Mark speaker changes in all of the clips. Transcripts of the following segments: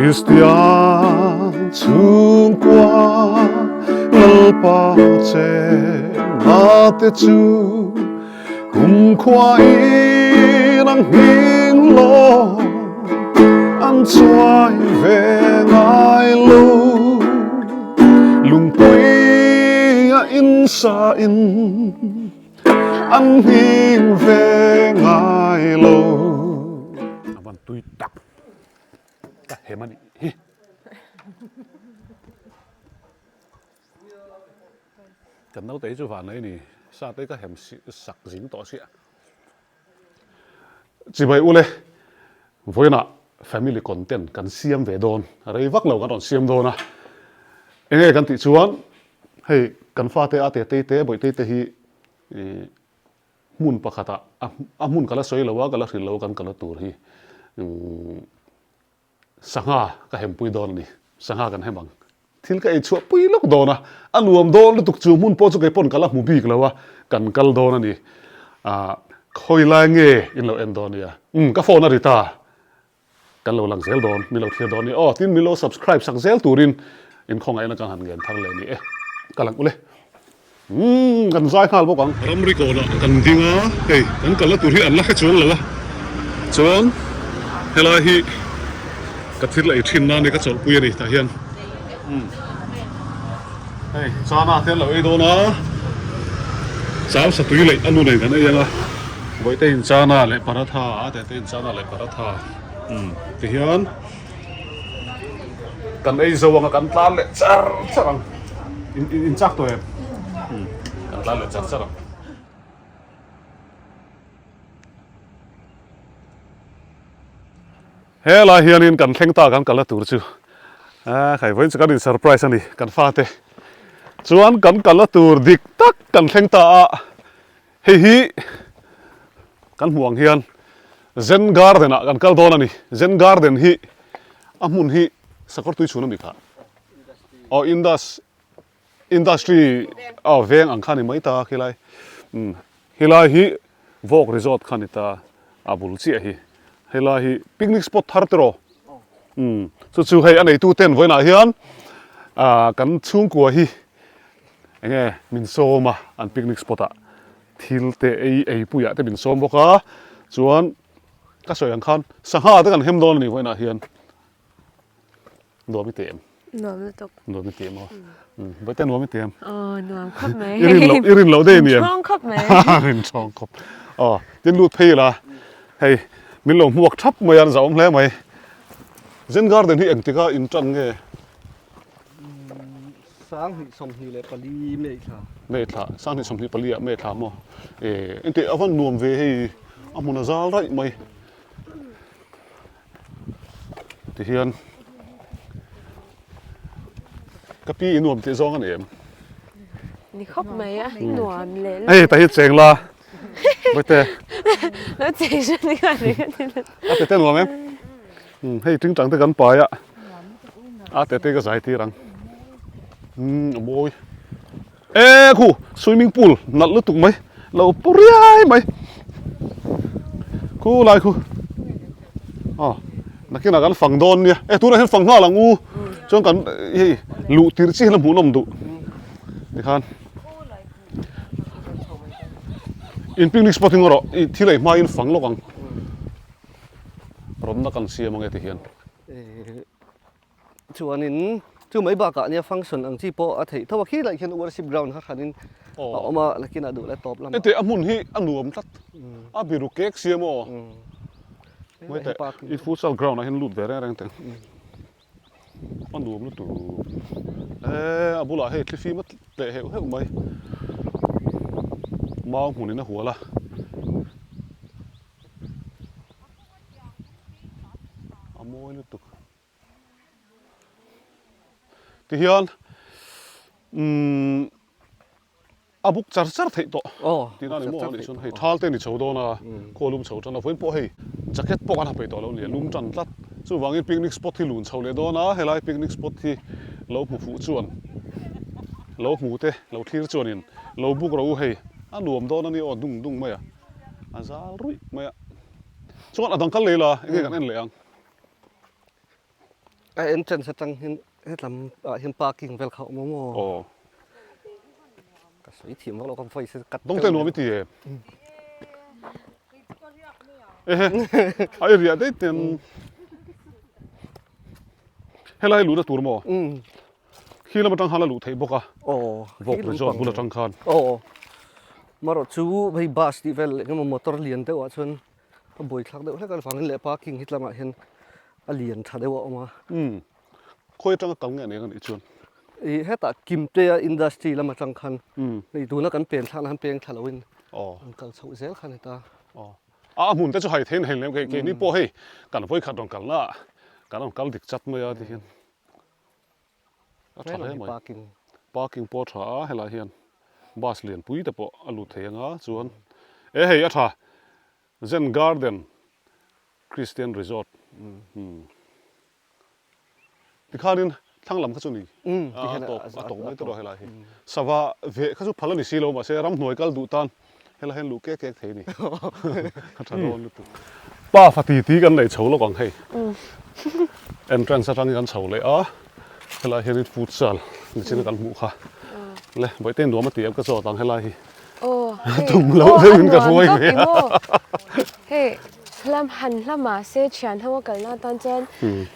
Speaker 1: Kristian chhungkua Lalpa chenna te chu kumkhua in ang hming lo an chuai ve ngai lo. Lungpui a in sa in an hming ve ngai lo. A van tui tak ka hem a nih hi. Kan naute hi chu van nei ni sa te ka hem sak zing tawh sia. Chibai ule vawiinah family content kan siam ve dawn rei vak lo kan rawn siam dawn a enge kan tih chuan hei kan fate a te tei te bawih tei te hi ih hmun pakhatah a hmun ka la sawi lo a ka la hrilh lo a kan kal na tur hi umm Sangha ka hempui dawn a ni. Sangha kan hem ang. Thil ka ei chhuah pui lawk dawn a, a nuam dawn lutuk chu hmun pawh chu kei pawn ka la hmu bik lo a, kan kal dawn a ni. Ah, khawi lai nge in lo en dawn nia. Umm, ka phone a ri ta. Kan lo lang zel dawn, min lo thlir dawn nia. Aw, tin min lo subscribe sak zel turin in khawngaihna kan han ngen thar leh ni e. Ka lang ule. Umm kan zai nghal bawk ang. Ramri kawnah kan ding a, hei kan kalna tur hi an la hre chuang lo a, chuan helai hi ka thil ei thin nan hi ka chawlhpui a ni tah hian umm hei chana te an lo ei dawn a, chau satui leh a nu nen kan ei ang a, bawihte in chana leh paratha a tete in chana leh paratha umm tihian. Kan ei zo anga kan tlan leh char char ang. In in in chak tawh em? Umm kan tlan leh char char ang. Helai hianin kan thleng ta kan kalna tur chu a khai vawiin chu kan in surprise a ni kan fate chuan kan kalna tur dik tak kan thleng ta a. Hei hi kan hmuh ang hian Zen Garden ah kan kal dawn a ni. Zen Garden hi a hmun hi sakawr tui chhun a mi kha. Aw indus industry aw veng ang kha a ni mai ta khilai. Umm helai hi vawk resort kha a ni ta a bul chiah hi. Helai hi picnic spot thar te rawh. Umm chu chu hei a neitu ten vawiinah hian ah kan chhungkua hi Enge min sawm a, an picnic spot ah thil te ei ei puiah te min sawm bawk a, chuan ka sawi ang khan sangha te kan hem dawn a ni vawiinah hian nuam i ti em?
Speaker 2: Nuam lutuk.
Speaker 1: Nuam i ti em aw? Vawiin te nuam i ti em?
Speaker 2: Aw nuam khawp mai.
Speaker 1: I rin loh i rin loh daih a ni em?
Speaker 2: Rin ṭhawng khawp mai.
Speaker 1: Rin ṭhawng khawp. Aw tin lut phei ila hei min lo hmuak ṭhap mai a an zahawm hle mai. Zen garden hi engtika inṭan nge?
Speaker 3: 2024 May thla.
Speaker 1: May thla, 2024 ah May thla maw? Eh, engteh a van nuam ve hei, a hmun a zal raih mai. Tihian ka pi i nuam tih zawng a ni em?
Speaker 2: Ni khawp mai a, nuam leh
Speaker 1: lutuk. Hei, tahi cheng la. Bawihte.
Speaker 2: Lo cheng hran ni kha ni ka ti lo.
Speaker 1: A tete nuam em? Umm hei tingtang te kan pai a. A tete ka zai tir ang. Umm a mawi. E khu swimming pool nalh lutuk mai. Lo pu riai mai. Khu lai khu. Aw nakinah kan fang dawn nia. E tunah hian fang nghal ang u. Chuan kan hei luh tirh chi hian a hmuhnawm duh. Tikhan. In picnic spot hi ngaw rawh i thil ei hma in fang lawk ang rawmna kan siam ange ti hian.
Speaker 3: Chuanin chu mai bakah nia function ang chi pawh a theih tho a khilai khian worship ground kha khanin a awm a lakin a duh la tawp lamah.
Speaker 1: Heti a hmun hi a nuam tlat a biru kek siam aw mai teh i futsal ground ah hian lut ve reng reng teh. A nuam lutuk e a bulah hei thlifim a tleh heuh heuh mai mau hmunin a hual a. A mawi lutuk tihian umm. A buk char char theih tawh tihna a ni maw a nih chuan hei thal te a ni chho dawn a, khaw lum chho tan a, vawiin pawh hei jacket pawh kan ha peih tawh lo a ni a, lum tan tlat. Chuvangin picnic spot hi lun chho leh dawn a, helai picnic spot hi lo hmu fuh chuan lo hmu te lo thlir chuanin lo buk rawh u hei a nuam dawn a ni aw dung dung mai a, a zal ruih mai a. Chuan a dang kal leh ila enge kan en leh ang.
Speaker 3: A entrance atang hian hetlam ah hian parking vel kha a awm a maw?
Speaker 1: Aw.
Speaker 3: Ka sawi thiam vak lo ka voice hi cut
Speaker 1: Dawngte nuam i ti em? Ehe a i riah daih ten helai luhna tur maw? Khi lam atang khan a luh theih bawk a.
Speaker 3: Aw.
Speaker 1: Vawk resort bul atang khan.
Speaker 3: Aw. Marawh chu hei bus tih vel leh emaw motor lian deuh ah chuan a buaithlak deuh hlek a vangin leh parking hi tlangah hian a lian tha deuh a awm a.
Speaker 1: Umm. Khawi atanga kal nge a nei ang anih chuan?
Speaker 3: Ih hetah Kimtea industry lam atang khan hei tuna kan pen thlakna khan peng thla loin an kal chhoh zel khan heta.
Speaker 1: Aw. A hmun te chu hai theiin hei lem keini pawh hei kan vawikhat rawn kalna ah kan rawn kal dik chat mai a ti hian. A tha hle mai. Parking pawh a tha a helai hian bus lianpui te pawh a lut thei anga chuan e hei a tha Zen Garden Christian Resort umm tikhanin thlang lam kha chu ni a tawp a tawp mai tawh helai hi sava veh kha chu phal a ni si lo mahse ramhnuai kal duh tan Helai hian luh kek kek thei a ni. A tha dawn lutuk. Pa fa ti ti kan nei chho lawk ang hei. Entrance atangin kan chho leh a, helai hianin futsal nichin a kan hmuh kha. Le, Bawihte nuam a ti em ka zawt ang helai hi. Tum loh deuhin ka hruai ve
Speaker 2: a. Hei, hlam han hla mahse thian ho a kalna atan chuan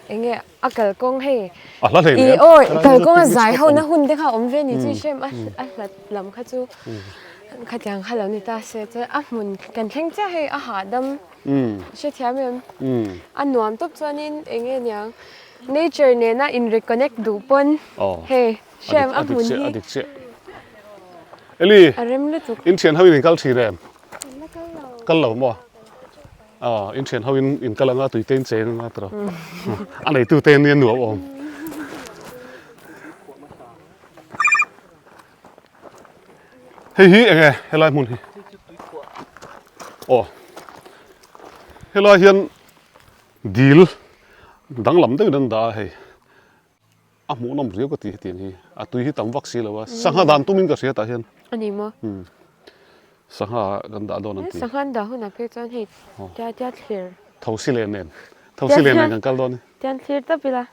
Speaker 2: enge A kalkawng hei.
Speaker 1: A hla hlei
Speaker 2: nen. Aw kalkawng a zai ho na hun te kha awm ve ni chu i hrem a a hlat lam kha chu khatiang kha lo ni ta se chuan a hmun kan thleng chiah hei a hahdam hrethiam em a nuam tawp chuanin eng nge niang nature nena in reconnect duh pawn hei hrem a hmun hi
Speaker 1: a dik chiah Eli
Speaker 2: a rem lutuk
Speaker 1: in thian ho in in kal thin em kal lo maw Aw, in thian ho in in kal anga tui te in cheng anga tawrh a neitu te nia nuam awm. Hei hi enge helai hmun hi? Aw, helai hian dil danglam deuhin an dah a hei. A hmuhnawm riau ka ti hetiang hi. A tui hi tam vak si lo a. Sangha dan tumin ka hria tah hian.
Speaker 2: A ni maw?
Speaker 1: Umm. Sangha kan dah dawn an ti.
Speaker 2: Sangha an dah hunah phei chuan hei tia tia thlir.
Speaker 1: Thosi len nen. Thosi len nen kan kal dawn ni.
Speaker 2: Tian thlir tawp ila.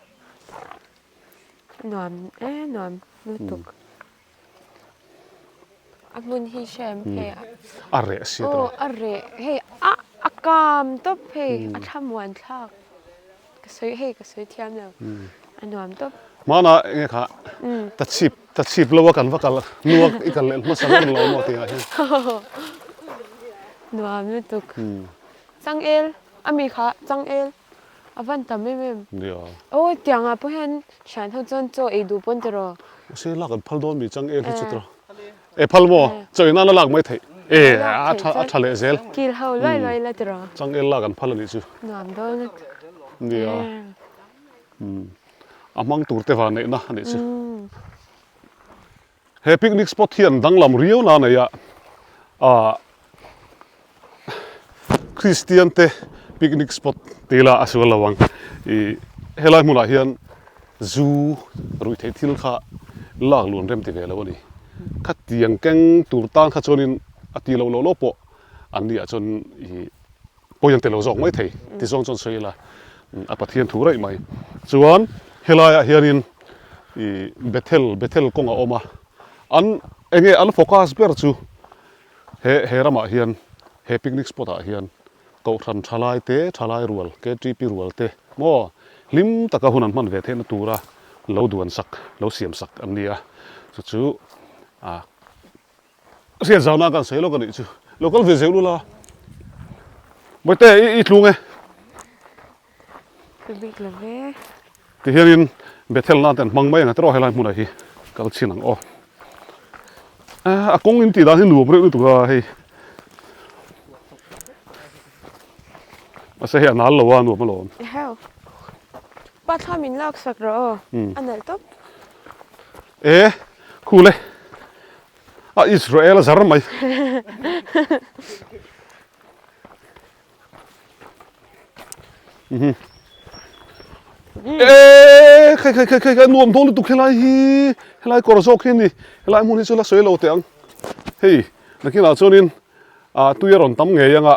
Speaker 2: Nuam e nuam lutuk. A hmun hi hrem hei
Speaker 1: a reh si a
Speaker 2: aw a reh hei a a kam tawp hei a thlamuan thlak ka sawi hei ka sawi thiam lo a nuam tawp
Speaker 1: hmana enge kha ta chhip ta chhip lo a kan va kal nuak i kal leh hmasa ber lo maw tih ah hian
Speaker 2: nuam lutuk changel ami kha changel A van tam em em.
Speaker 1: Nia.
Speaker 2: Aw tiang ah pawh hian thian ho chuan chaw ei duh pawn tiraw.
Speaker 1: Mahse lak an phal dawn mi chang el hi chu tiraw. E phal maw? Chaw in nana lak mai theih. E a tha a tha leh zel.
Speaker 2: Kil ho luai luai la tiraw.
Speaker 1: Chang el lak an phal a nih chu.
Speaker 2: Nuam dawn a.
Speaker 1: Nia. A hmang tur te van neihna a nih chu. He picnic spot hian danglam riau na nei a, ah Kristian te picnic spot ti ila a sual lo ang. Ih helai hmunah hian zu ruih theih thil kha lak luan rem ti ve lo a ni. Khatiang keng tur tan kha chuanin a ti lo lo lo pawh an ni ah chuan ih Pawi an ti lo zawk mai thei ti zawng chuan sawi ila a Pathian thu raih mai. Chuan helaiah hianin ih Bethel Bethel kawng a awm a, an enge an focus ber chu he he ramah hian he picnic spot ah hian Kohhran thalai te thalai rual KTP rual te maw hlim taka hun an hman ve theihna tura lo duan sak lo siam sak an ni a, chu chu ah Hriat zau na kan sawi lawk a nih chu. Lo kal ve zeuh lula. Bawihte i i tlung e.
Speaker 2: Ka bik lo ve.
Speaker 1: Ti hianin Bethel nan te an hmang mai ang a tiraw helai hmunah hi kal chhin ang aw. A kawng in tih dan hi nuam reuh lutuk a hei. Mahse hei a nal lo a nuam alawm.
Speaker 2: Eheu. Pa thla min lak sak rawh aw. A nalh tawp.
Speaker 1: E khul e. A Israel a zar mai. E khai khai khai khai khai nuam dawn lutuk helai hi helai kawr zawk hi a ni helai hmun hi chu la sawi lo teh ang hei nakinah chuanin ah tui a rawn tam ngei anga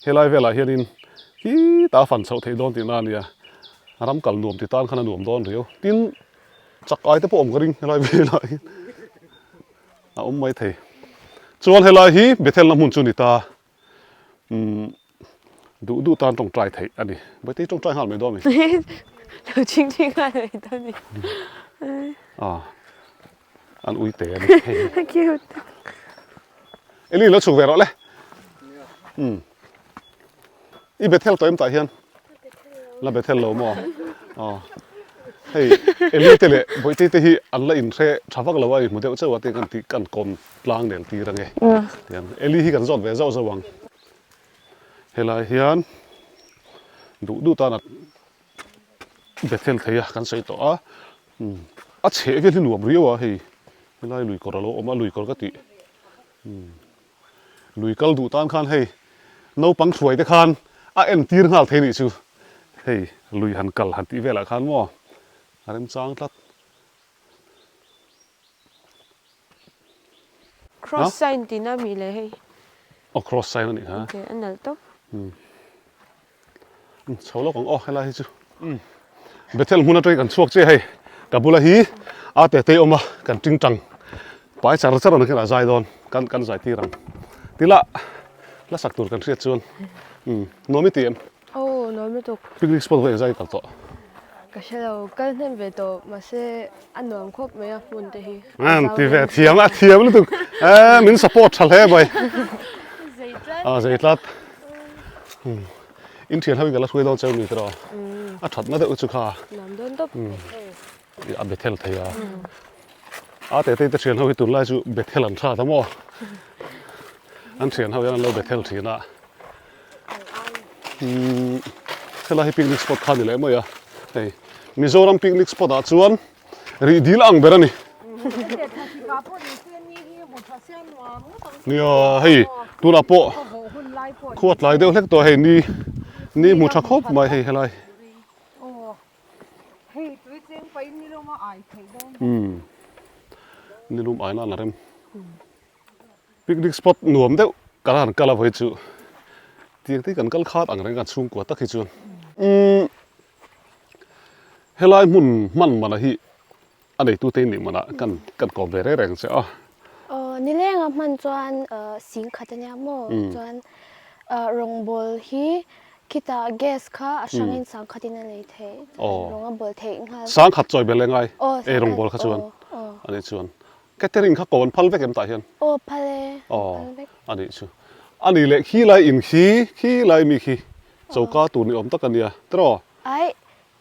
Speaker 1: helai velah hianin khitah a fan chhoh theih dawn tihna a nia. Ram kal nuam ti tan khan a nuam dawn riau. Tin, chak ai te pawh awm ka ring helai velah hian a awm mai thei. Chuan helai hi Bethel na hmun chu ni ta. Umm duh duh tan tawngtai theih a ni. Baitei tawngtai nghal mai dawn a mi.
Speaker 2: Lo ching ching nghal mai dawn a mi.
Speaker 1: Ah an ui te a ni.
Speaker 2: A cute.
Speaker 1: Eli lo chhuk ve rawh le. Umm i Bethel tawh em tah hian? La Bethel lo maw? Aw hei Eli te leh Bawihtei te hi an la inhre tha vak lo a inhmu deuh chauh a tin kan tih kan kawm tlang nel tir ange tiang Eli hi kan zawt ve zauh zauh ang. Helai hian duh duh tan a Bethel thei a kan sawi tawh a a chheh vel hi nuam riau a hei helai lui kawr a lo awm a lui kawr ka tih. Lui kal duh tan khan hei naupang hruai te khan a entir nghal thei nih chu hei lui han kal han tih velah khan maw a remchang tlat.
Speaker 2: Cross sign tihna mi le hei.
Speaker 1: Aw cross sign a nih kha.
Speaker 2: Ok a nalh tawp.
Speaker 1: Chho lawk ang aw helai hi chu Bethel hmun atangin kan chhuak chiah hei ka bula hi a te te awm a kan ting tang pai char char ang hian a zai dawn kan kan zai tir ang tila hla sak tur kan hriat chuan nuam i ti em?
Speaker 2: Aw nuam lutuk.
Speaker 1: Picnic spot pawh engzai i kal tawh?
Speaker 2: Ka hre lo kal hnem ve tawh mahse a nuam khawp mai a hmun te hi.
Speaker 1: An ti ve thiam a thiam lutuk e min support tha hle mai.
Speaker 2: Zei tlat.
Speaker 1: A zei tlat. In thian ho in ka la hruai dawn cheu ni tiraw? A thatna deuh chu kha.
Speaker 2: Nuam dawn tawp.
Speaker 1: A Bethel thei a. A te te te thian ho hi tunlai chu Bethel an tha ta maw? An thian ho hian an lo Bethel thin a. Helai hi picnic spot kha ni leh mai a. Hei Mizoram picnic spot ah chuan Rih dil ang ber a ni. Nia hei tunah pawh khua tlai deuh hlek tawh hei ni ni hmu tha khawp mai hei helai. Umm nilum ai nan a rem. Picnic spot nuam deuh kan han kal a vawi chu tiang te hi kan kal khat ang reng kan chhungkua tak hi chuan. Umm. Helai hmun hman mana hi a neitute in nih manah kan kan kawm ve reng reng che a.
Speaker 4: Aw nilenga hman chuan sing khat ania maw chuan rawngbawl hi khitah gas kha a hrangin sangkhatin a lei theih chuan rawng a bawl theih nghal.
Speaker 1: Sangkhat chawi belh e ngai ei rawngbawl kha chuan anih chuan catering kha ko an phal vek em tah hian?
Speaker 4: Aw phal e an phal vek.
Speaker 1: Aw anih chu anih leh khilai in khi khilai mi khi Choka tur ni awm tak a nia tiraw?
Speaker 4: Aih,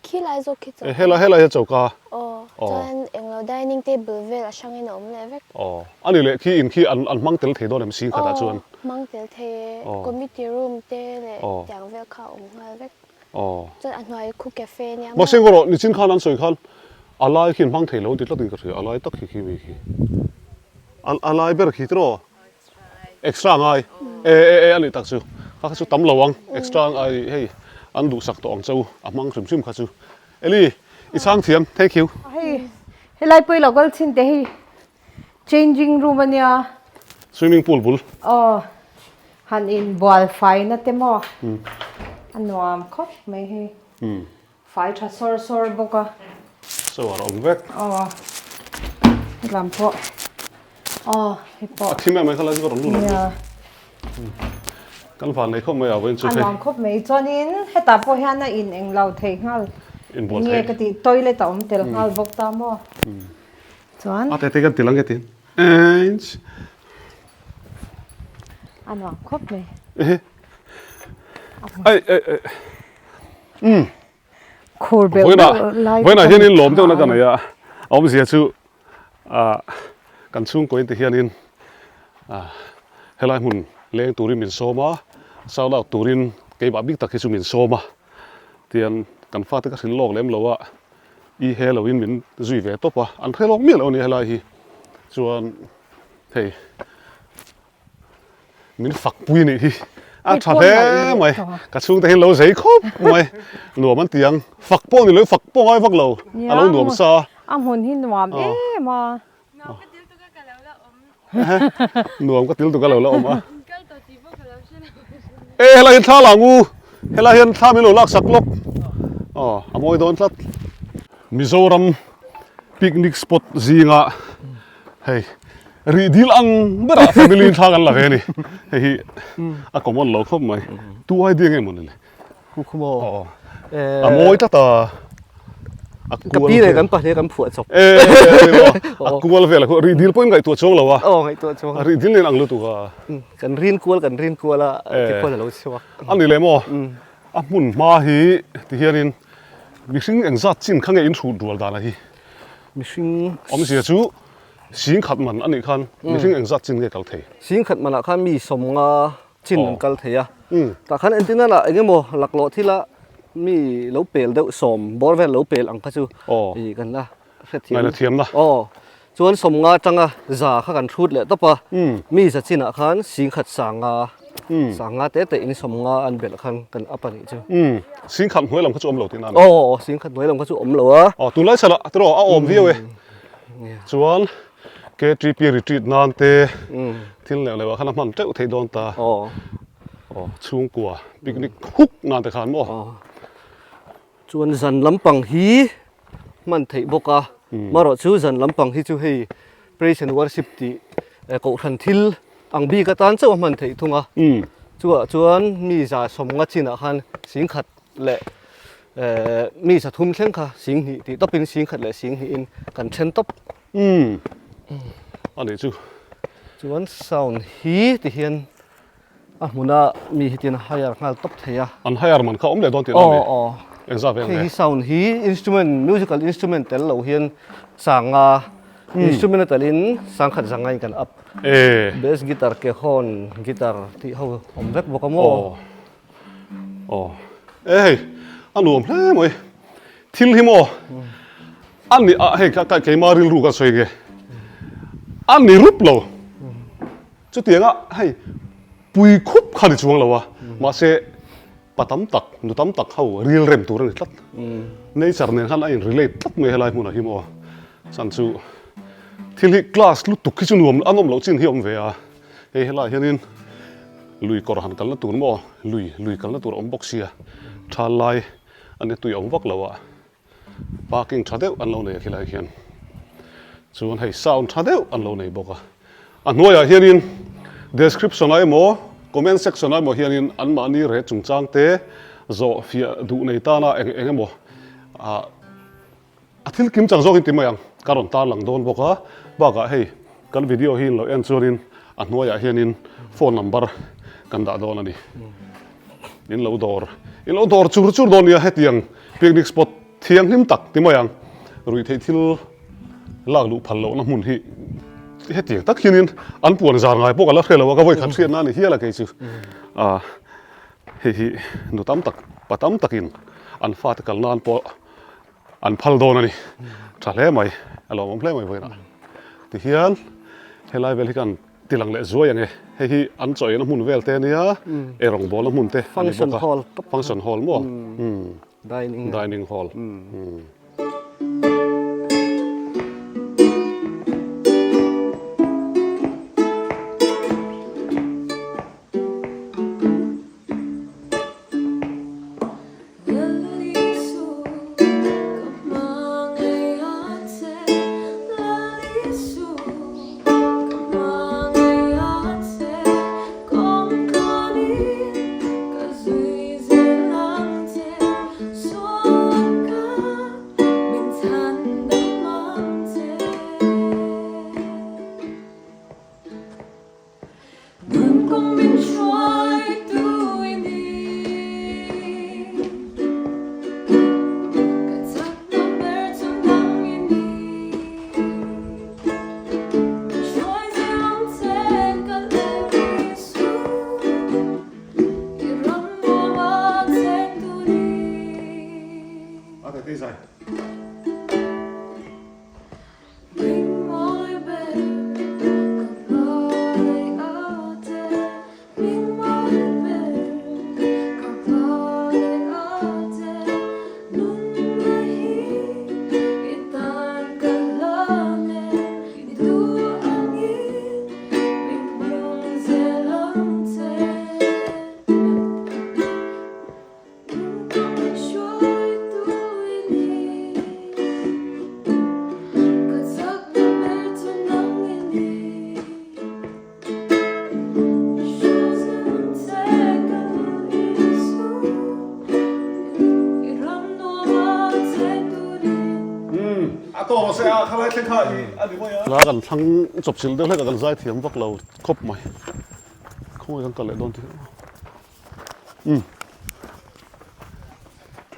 Speaker 4: khi lai zawk khi choka.
Speaker 1: E helai helai hian choka.
Speaker 4: Aw, chuan englo dining table vel a hrangin a awm leh vek.
Speaker 1: Aw, a ni leh khi in khi an an hmang tel thei dawn em sing khatah chuan?
Speaker 4: Aw, hmang tel thei e. Committee room te leh tiang vel kha a awm nghal vek.
Speaker 1: Aw.
Speaker 4: Chuan a hnuai khu cafe nia maw?
Speaker 1: Mahse erawh nichin khan an sawi khan a lai khi an hmang thei lo an ti tlatin ka hria, a lai tak khi khi mi khi. A lai ber khi tiraw? Extra ngai e e e a nih tak chu kha kha chu tam lo ang extra ngai hei an duhsak tawh ang cheu a hmang hrim hrim kha chu Eli i chhang thiam thank you.
Speaker 5: Hei helai pawh i lo kal chhin teh hei changing room a nia.
Speaker 1: Swimming pool bul.
Speaker 5: Aw han in bual fai na te maw a nuam khawp mai hei. Fai tha sawr sawr bawk a.
Speaker 1: Shower a awm vek.
Speaker 5: Aw. Helam pawh. Aw hei pawh.
Speaker 1: A thim em mai kha lai chu ka rawn lut lo. Nia. Kan van nei khawp mai a vawiin chu
Speaker 5: hei. A nuam khawp mai chuanin hetah pawh hian a in eng lo thei nghal.
Speaker 1: Inbual thei.
Speaker 5: Nge ka tih toilet a awm tel nghal bawk ta maw. Chuan.
Speaker 1: A tete kan ti lang e tin. Eins.
Speaker 5: A nuam khawp mai.
Speaker 1: Ai ai ai. Umm.
Speaker 5: Khur beuh
Speaker 1: beuh lai Vawiinah hianin lawm deuhna ka nei a, a awmzia chu ah kan chhungkaw te hianin ah helai hmun leng turin min sawm a, sound out turin keimah bik tak hi chu min sawm a, tiang kan fate ka hrilh lawk lem lo a, i he loin min zui ve tawp a, an hre lawk miah lo a ni helai hi chuan hei. Min fak pui nih hi a tha hle mai ka chhungte hi lo zei khawp mai nuam an ti ang fak pawh ni lo fak pawh ngai vak lo a lo nuam sa
Speaker 5: a hmun hi nuam em a
Speaker 2: nuam ka til tuk a ka lo la awm
Speaker 1: nuam ka til tuk a lo la awm a e helai hian thla la ang u helai hian thla min lo lak sak lawk. Aw, a mawi dawn tlat. Mizoram picnic spot zinga hei rih dil ang berah family in thla kan la ve a ni. Hei hi a common lo khawp mai. Tu idea nge maw ni le?
Speaker 3: Khu khu maw?
Speaker 1: Aw. A mawi tlat a. A
Speaker 3: kual. Ka pi leh kan pahnih kan phuah chawp.
Speaker 1: E a kual vel a khu rih dil pawhin ngaihtuah chuang lo a.
Speaker 3: Aw ngaihtuah chuang.
Speaker 1: Rih dil nen ang lutuk a.
Speaker 3: Kan rin kual kan rin kual a tikhuan a lo chhuak.
Speaker 1: A ni leh maw? A hmun hma hi ti hianin mihring engzat chin kha nge in hrut rual dan a hi?
Speaker 3: Mihring.
Speaker 1: Awmzia chu singkhat man a nih khan mihring engzat chin nge kal thei?
Speaker 3: Singkhat manah khan mi sawmnga chin an kal thei a. Tah khan entir nana eng emaw laklawh thila mi lo pel deuh sawm bawr vel lo pel ang kha chu ih kan la hrethiam.
Speaker 1: Ngaihna thiamna.
Speaker 3: Aw. Chuan sawmnga atanga za kha kan hrut leh tawp a, mi za chinah khan singkhat sanga, sanga te te in sawmnga an belh khan kan up a nih chu.
Speaker 1: Singkhat hnuai lam kha chu awm lo tihna a ni.
Speaker 3: Aw, singkhat hnuai lam kha chu awm lo a.
Speaker 1: Aw, tunlai chhanah tiraw a awm viau e. Chuan KTP retreat nan te thil neuh neuh ah khan a hman teuh theih dawn ta.
Speaker 3: Aw.
Speaker 1: Aw, chhungkua picnic huk nan te khan maw.
Speaker 3: Aw. Chuan zan lampang hi hman theih bawk a, marawh chu zan lampang hi chu hei praise and worship tih kohhran thil ang bik atan chauh a hman theih thung a, chuah chuan mi za sawmnga chinah khan singkhat leh mi za thum thleng kha singhnih tih tawpin singkhat leh singhnihin kan then tawp.
Speaker 1: A nih chu.
Speaker 3: Chuan sound hi tihian A hmuna mi hi tin a hire nghal tawp thei a.
Speaker 1: An hire man kha awm leh dawn tih a ni.
Speaker 3: Aw aw.
Speaker 1: Engzah vel nge?
Speaker 3: Hei hi sound hi instrument musical instrument tel lo hian sanga instrument a telin sangkhat zanga in kan up.
Speaker 1: E.
Speaker 3: Bass guitar ke horn guitar tih ho awm vek bawk a maw?
Speaker 1: Aw. Aw. E hei a nuam hle mai. Thil hi maw a ni a hei ka keima rilru ka sawi nge a ni rup lo. Chutianga hei pui khup kha ni chuang lo a, mahse pa tam tak, nu tam tak ho ril rem tur a ni tlat. Nature nen khan a in relate tlat mai helai hmunah hi maw. Chan chu thil hi class lutuk hi chu nuam an awm loh chin hi a awm ve a, hei helaiah hianin lui kawr han kalna tur maw, lui lui kalna tur a awm bawk sia, thal lai a ni tui a awm vak lo a. Parking tha deuh an lo nei a khilai khian chuan hei sound tha deuh an lo nei bawk a a hnuaiah hianin description ah emaw comment section ah emaw hianin anmahni reh chungchang te zawh fiah duh nei tana eng eng emaw ah a thil kim chang zawk in ti mai ang ka rawn tarlang dawn bawk a bakah hei Kan video hi in lo en chuanin a hnuaiah hianin phone number kan dah dawn a ni. In lo dawr, in lo dawr chur chur dawn nia hetiang picnic spot thianghlim tak ti mai ang. Ruihtheih thil lak luh phal lohna hmun hi hetiang tak hianin an puan zar ngai pawh ka la hre lo a, ka vawikhat hriatna a ni hial a kei chu. Ah hei hi nu tam tak, pa tam takin an fate kal nan pawh An phal dawn a ni. Tha hle mai, a lawmawm hle mai vawiinah. Tihian helai vel hi kan ti lang leh zuai ang e. Hei hi an chaw eina hmun vel te ania, eirawng bawlna hmun te a ni bawk a. Function hall maw? Dining hall. A tawp a se a, khalai thleng kha i a ni mai a. Hla kan thlang chawp chilh deuh hlek a, kan zai thiam vak lo khawp mai. Khawngaih kan kal leh dawn tih. Umm.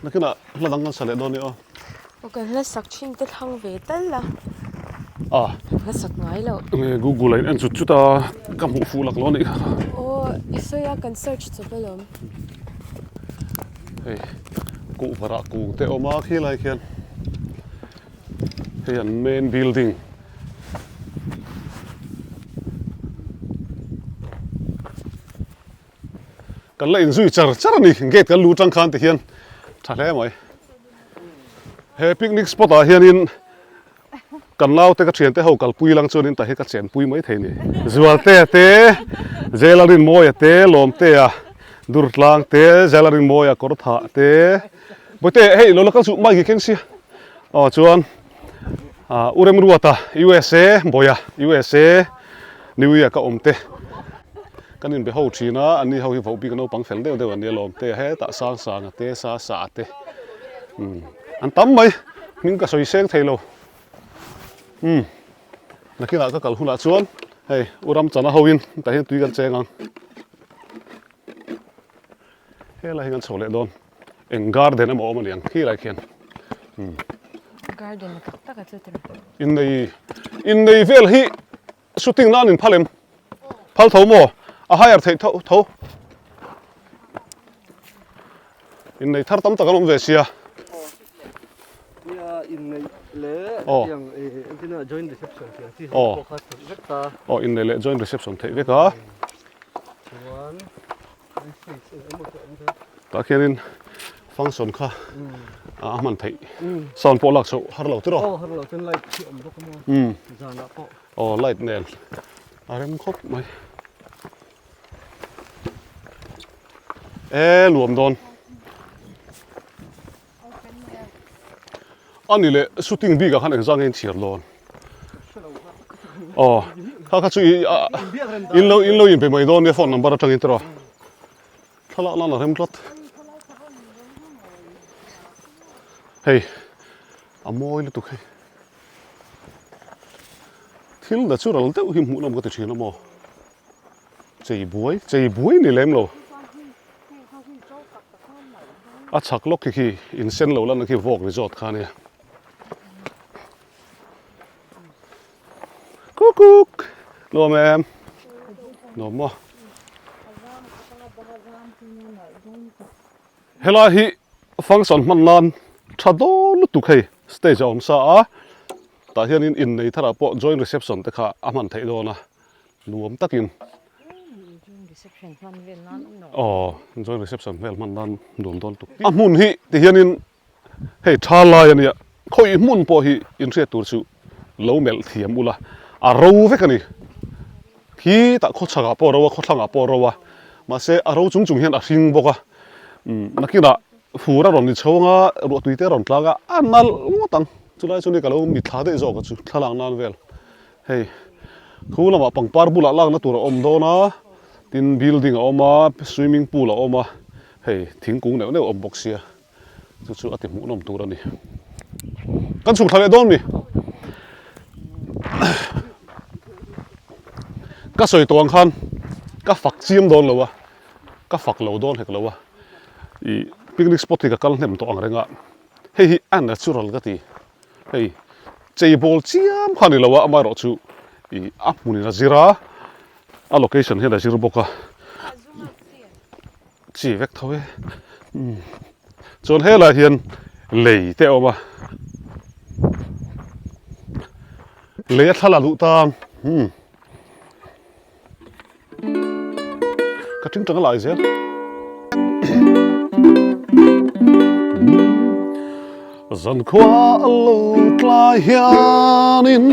Speaker 1: Nakinah hla dang kan sa leh dawn nia aw.
Speaker 2: Aw kan hla sak thin te thlang ve tal a.
Speaker 1: Ah.
Speaker 2: Hla sak ngai loh.
Speaker 1: Nge Google a in en chut chut a, ka hmuh fuh lak lo a nih kha.
Speaker 2: Aw i sawi a kan search chawp alawm.
Speaker 1: Hei kuhva rah kung te a awm a khilai khian hei an main building. Kan la inzui char char a ni, gate kan lu tang khan ti hian tha hle mai. He picnic spot ah hianin kan naute ka thiante ho kalpui lang chuanin tah hi ka chenpui mai thei ni. Zualtea te, Zelarinmawia te, Lawmtea, Durtlang te, Zelarinmawia Kawrthah te, Bawihte hei lo la kal suh mic i keng sia. Aw chuan U Remruata USA Bawia USA New York a awm te kan inbe ho thin a, anni ho hi voh bik naupang fel deuh deuh an nia lawm te hetah sang sang a te sa sa a te umm an tam mai hming ka sawi seng thei lo umm nakinah ka kal hunah chuan hei U Ramchana ho in tah hian tui kan cheng ang helai hi kan chho leh dawn. Eng garden emaw awm a niang khi lai khian.
Speaker 2: Umm. Garden tak tak a chu tira.
Speaker 1: Innei innei vel hi shooting nan in phal em? Phal tho maw? A hire theih tho tho. Innei thar tam tak an awm ve sia.
Speaker 3: Nia innei leh tiang entina joint reception tiang chi pawh kha theih vek ta.
Speaker 1: Aw innei leh joint reception theih vek a.
Speaker 3: Chuan
Speaker 1: Tah khianin function kha a hman theih sound pawh lak chhoh har lo tiraw?
Speaker 3: Aw har lo chuan light hi a awm bawk a maw zanah pawh.
Speaker 1: Aw light nen a rem khawp mai. E nuam dawn. A ni leh shooting bik ah khan engzah nge in chhiar dawn? Aw kha kha chu i in lo in lo inpe mai dawn nia phone number atangin tiraw thlalak nan a rem tlat hei a mawi lutuk hei thil natural deuh hi hmuh nawm ka ti thin a maw chei buai chei buai ni lem lo. A chhak lawk khi khi in sen lo lanna khi vawk resort kha ania. Kukuk! Nuam em? Nuam maw? Helai hi function hman nan tha dawn lutuk hei stage a awm sa a tah hianin innei tharah pawh joint reception te kha a hman theih dawn a. Nuam takin. Aw joint reception vel hman nan nuam dawn tuk. A hmun hi ti hianin hei tha lai a nia khawi hmun pawh hi inhriat tur chu lo melh thiam ula a ro vek a ni. Khi tah khawchhak ah pawh a ro a khawthlang ah pawh a ro a mahse a ro chung chung hian a hring bawk a nakinah fur a rawn ni chho anga ruahtui te a rawn tlang a a nalh ngawt ang chulai chu ni ka lo mitthla daih zawk a chu thlalak nan vel. Hei khu lamah pangpar bulah lakna tur a awm dawn a, tin building a awm a, swimming pool a awm a, hei thingkung neuh neuh a awm bawk sia, chu chu a ti hmuhnawm tur a ni. Kan chhuk thla leh dawn mi? Ka sawi tawh ang khan ka fak chiam dawn lo a, ka fak lo dawn hek lo a, ih picnic spot hi ka kal hnem tawh ang reng a, hei hi a natural ka ti. Hei chei bawl chiam kha a ni lo a, amaherawhchu ih a hmunin a zir a, a location hian a zir bawk a, chi vek tho e umm chuan helaiah hian lei te a awm a, lei a thla la duh tan umm. Ka ṭing ṭang a lai zel. Zankhua a lo tlai hianin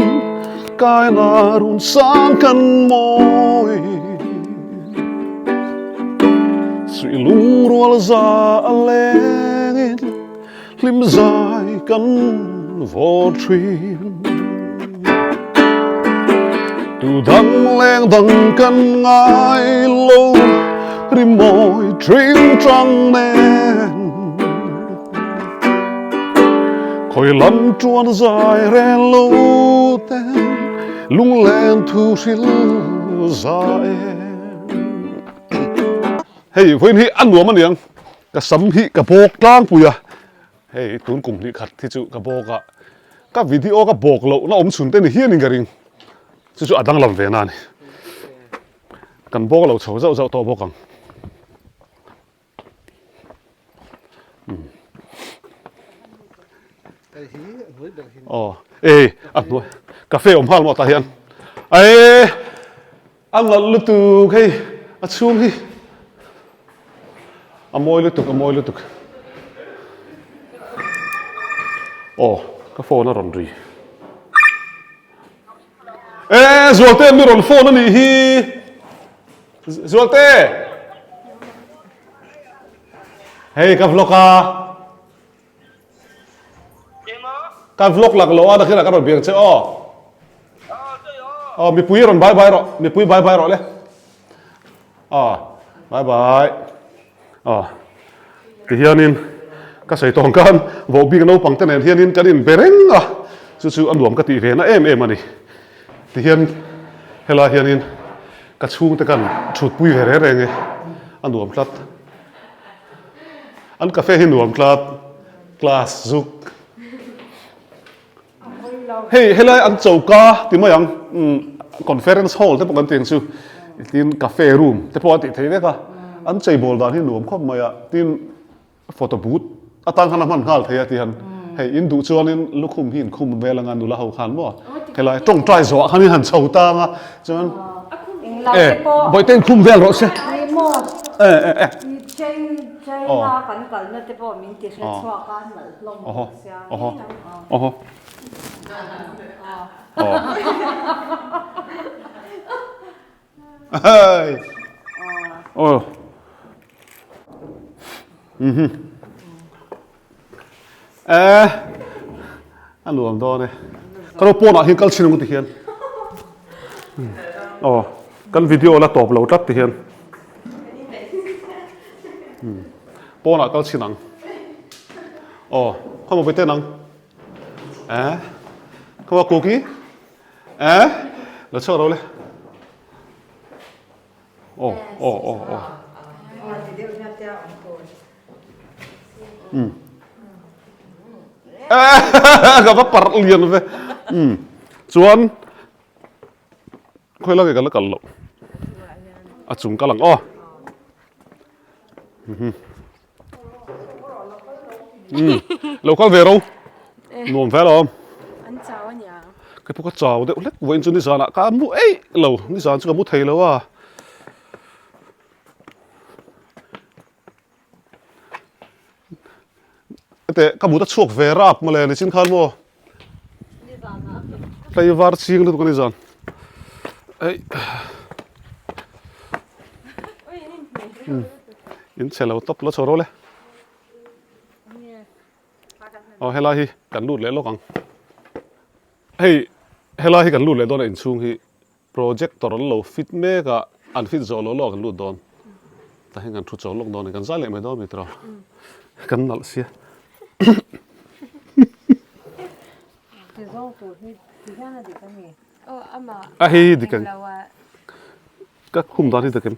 Speaker 1: kaina run sang kan mawi. Suih lungrual za a lengin Hlim zai kan vaw thin. Tu dang leng dang kan ngai lo rimawi tring tang nen. Khawi lam tuan zai rel lo ten lunglen thu hril za em. Hei vawiin hi a nuam aniang ka sam hi ka bawk tlangpui a, hei tun kum hnih khat hi chu ka bawk a, ka video ka bawk loh na awm chhun te ni hianin ka ring, chu chu a danglam ve na a ni. Kan bawk lo chho zauh zauh tawh bawk ang. Aw ei a hnuai cafe awm nghal maw tah hian ae a nalh lutuk hei a chhung hi a mawi lutuk a mawi lutuk aw ka phone a rawn ri e Zualte mi rawn phone a nih hi. Zualte! Hei ka vlog a. Ka vlog lak lo a nakinah ka rawn biak che aw. Aw mipui rawn bye bye rawh mipui bye bye rawh le. Aw bye bye. Aw tihianin ka sawi tawng khan vohbik naupang te nen hianin kan inbe reng a chu chu a nuam ka tih ve na em em a ni. Tihian helai hianin ka chhungte kan thutpui ve reng reng e, a nuam tlat. An cafe hi nuam tlat, class zuk. Hei helai an choka ti mai ang, conference hall te pawh kan ti ang chu, tin cafe room te pawh an tih thei vek a, an cheibawl dan hi nuam khawp mai a, tin Photo booth atan khan a hman nghal thei a ti han hei in duh chuanin lukhum hi in khum vel anga nula ho khan maw helai tawngtai zawh ah khan in han chho tang a chuan e bawihte in khum vel rawh se e e e aw aw aw aw Hei. Aw. Mhm. Eh. A nuam dawn e. Ka lo pawnah hian kal chhin ang ti hian. Aw. Kan video la tawp lo tlat ti hian. Pawnah kal chhin ang. Aw. Khawmaw ve ten ang. Eh. Khawmaw cookie. Eh? La chhuak ro le. Aw, aw, aw, aw. Um. Eh, ka va parh lian ve. Um. Chuan khawi la nge ka la kal loh. A chung kal ang aw. Mhm. Lo kal ve ro. Nuam ve alawm.
Speaker 2: An chau a nia.
Speaker 1: Kei pawh ka chau deuh hlek vawiin chu nizanah ka mu eih lo. Nizan chu ka mu thei lo a. Hete ka mut a chhuak ve rap mawle nichin khan maw. Tlaivar ching lutuk a nizan. Ei. In chhe lo tawp lo chho ro le. Aw helai hi kan lut leh lawk ang. Hei helai hi kan lut leh dawn a inchhung hi projector an lo fit mek a an fit zawh loh lawk an lut dawn. Tah hian kan thu chawl lawk dawn a ni kan zai leh mai dawn a ni tiraw. Kan nalh sia. A hei dik ang. Ka khum dan hi dik em?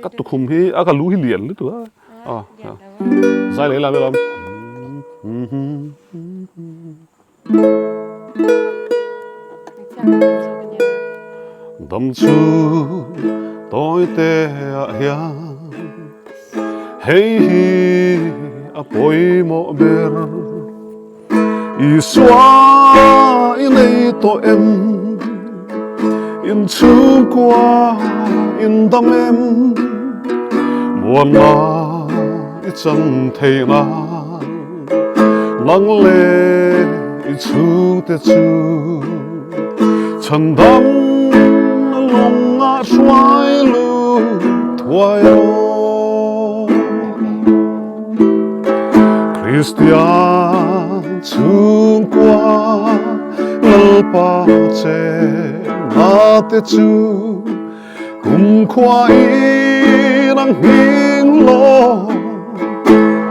Speaker 1: Ka tukhum hi a ka lu hi lian lutuk a. Aw zai leh lam lam. Dam chu tawi te ah hian hei hi a pawimawh ber. Isua i nei tawh em? In chhungkua in dam em? Muanna i chan theih nan nang leh i chhungte chu chhandam lawngah hruai lut thuai rawh. Kristian chhungkua Lalpa che nate chu kumkhua in ang hming lo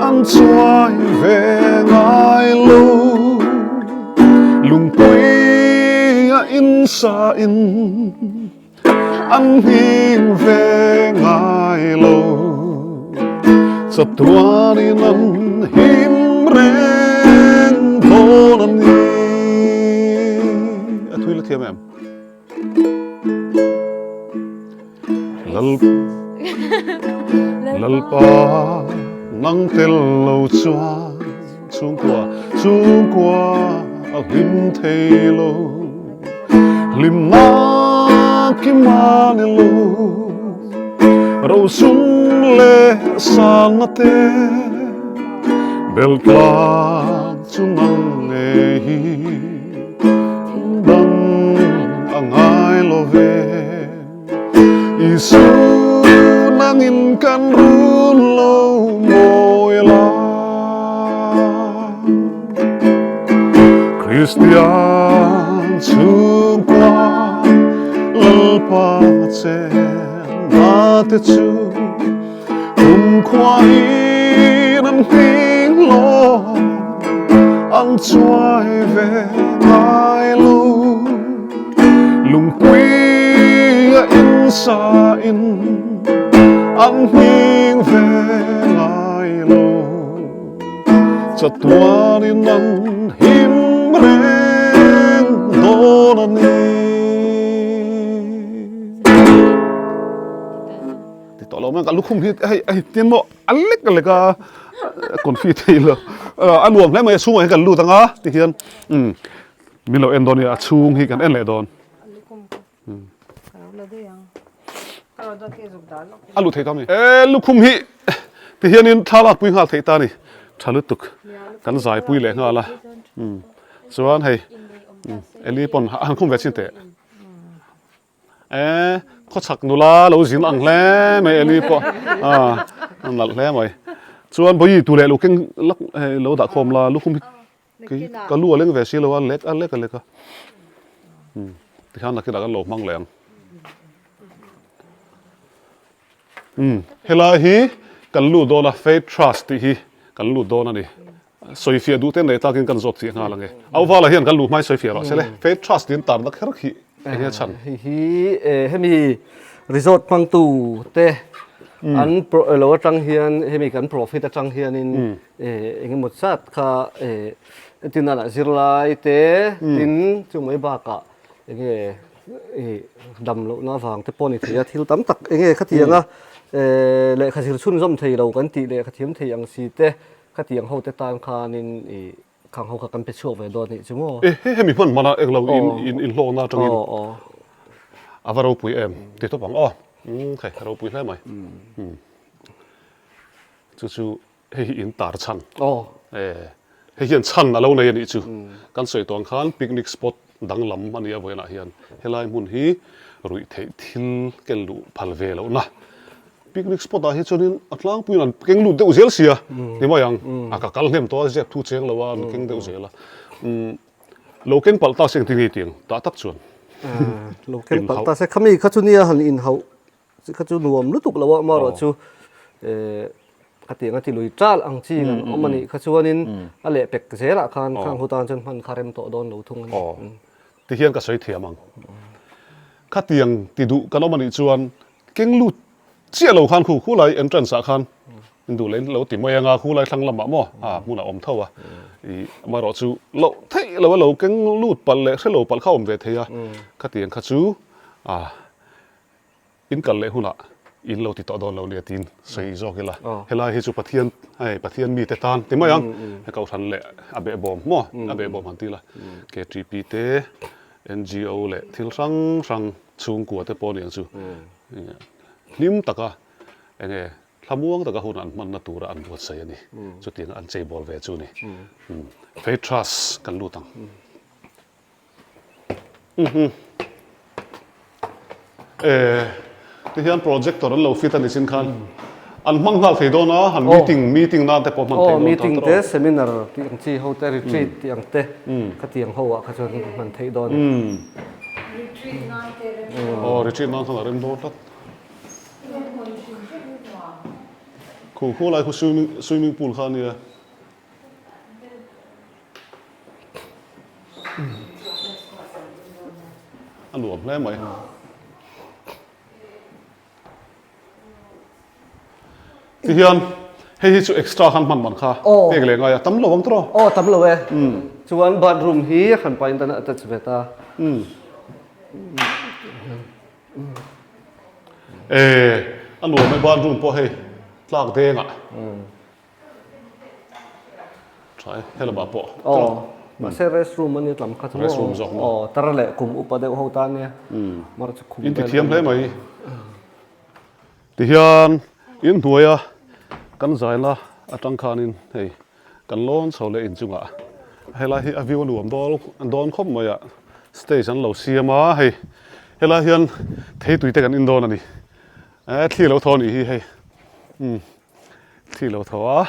Speaker 1: an chuai ve ngai. sa in an nghing ve ngai lo. Chatuan in an him reng dawn a ni. A thui la thiam em? Lalpa nang tel lo chuan chhungkua chhungkua a hlim thei lo hlimna kim a ni lo rosum leh sanna te bel tlang chu nang ngei hi dang a ngai lo ve. Isu nangin kan run lo mawi la. Kristian chhungkua Lalpa chenna te chu kumkhua in an hming lo an chuai ve ngai lo. Lungpui a in sa in an hming ve ngai lo. Chatuan in an him reng dawn a ni. Ti tawh lo mai ka lukhum hi hei hei tin maw a lek a lek a confi thei lo a nuam hle mai a chhungah hian kan lut ang a ti hian umm Min lo en dawn nia, a chhung hi kan en leh dawn. A lut thei ta mi. E lukhum hi ti hianin thla lak pui nghal thei ta ni. Tha lutuk. Kan zai pui leh nghal a. Chuan hei Eli pawn a han khum ve chin teh. E khawchhak nula lo zin ang hle mai Eli pawh a a nalh hle mai. Chuan bawi tu leh lo keng lak hei lo dah khawm la lukhum hi Kei ka lu a leng ve si lo a, lek a lek a lek a. Umm tikhan nakinah kan lo hmang leh ang. Umm helai hi kan lut dawn a, Faith Trust tih hi kan lut dawn a ni. Sawifiah duh te nei takin kan zawt fiah nghal ang e. Auvala hian kan luh hmai sawifiah rawh se le. Faith Trust tiin tarna kher khi eng nge chhan?
Speaker 3: Hei hi hemi resort hmangtu te an lo atang hian hemi kan profit atang hianin Eng emaw zat kha tin a zirlai te tin chu mai bakah eng nge dam lohna avang te pawh a ni thei a, thil tam tak eng nge khatiang a lehkha zir chhunzawm thei lo kan tih lehkha thiam thei ang si te khatiang ho te tan khanin ih khang ho kha kan pe chhuak ve dawn anih chu maw.
Speaker 1: E he hemi hman hman a englo in in hlawkna atangin a va ropui em ti tawp ang aw hei a ropui hle mai chu chu Hei hi in tar chhan. E, hei hian chhan a lo nei a nih chu. Kan sawi tawh ang khan picnic spot danglam a nia vawiinah hian helai hmun hi ruih theih thil ken luh phal ve lohna. Picnic spot ah hi chuanin a tlangpuiin an keng lut deuh zel sia ni mai ang. A ka kal hnem tawh a ziak thu cheng lo a an keng deuh zel a. Umm lo keng palh ta se engtin nge tih ang tah tak chuan.
Speaker 3: Lo keng palh ta se khami kha chu nia han inhauh Chi kha chu nuam lutuk lo a, amaherawh chu khatiang a ti lui ṭal ang chi kan awm a nih kha chuanin a lehpek zelah khan khang hu tan chuan hman kha rem tawh dawn lo thung a ni.
Speaker 1: Aw, tihian ka sawi thiam ang. Khatiang ti duh kan awm a nih chuan keng lut chiah lo khan khu khulai entrance ah khan in duh leh in lo ti mai anga khulai thlang lamah maw a hmun a awm tho a, ih amaherawh chu loh theih lo a lo keng lut palh leh hre lo palh kha a awm ve thei a, khatiang kha chu a In kal leh hunah in lo ti tawh dawn lo nia tiin sawi zawk ila. Helai hi chu Pathian hei Pathian mite tan ti mai ang. He kohhran leh a behbawm maw a behbawm han ti ila. KTP te, NGO leh thil hrang hrang chhungkua te pawh aniang chu hlim taka enge thlamuang taka hun an hmanna tura an buatsaih a ni. Chutiang an cheibawl ve chu a ni. Faith Trust kan lut ang. Ti hian projector an lo fit a ni chin khan an hmang nghal thei dawn a, han meeting meeting nan te pawh hman thei dawn ta
Speaker 3: Meeting te seminar tih ang chi ho te retreat tih ang te khatiang ho ah kha chuan hman theih dawn a ni.
Speaker 5: Retreat nan te rem dawn.
Speaker 1: Aw retreat nan khan a rem dawn tlat. Khu khu lai khu swimming swimming pool kha a nia. A nuam hle mai. Tihian hei hi chu extra khan hman man kha pek leh ngai a tam lo ang tawh.
Speaker 3: Aw tam lo e. Chuan bathroom hi a hran pahin tan a attach ve ta.
Speaker 1: E a nuam e bathroom pawh hei tlak dengah. Tha e he lamah pawh.
Speaker 3: Aw mahse rest room a nia tlam kha chu
Speaker 1: maw. Rest room zawk maw.
Speaker 3: Aw tar leh kum upa deuh ho tan nia. Mar chu khum
Speaker 1: vel. Intithiam hle mai. Tihian inhnuaia kan zaina atang khanin hei kan lawn chho leh inchungah helai hi a view a nuam dawl dawn khawp mai a stage an lo siam a hei helai hian theitui te kan in dawn a ni eh thli lo thaw a nih hi hei umm thli lo thaw a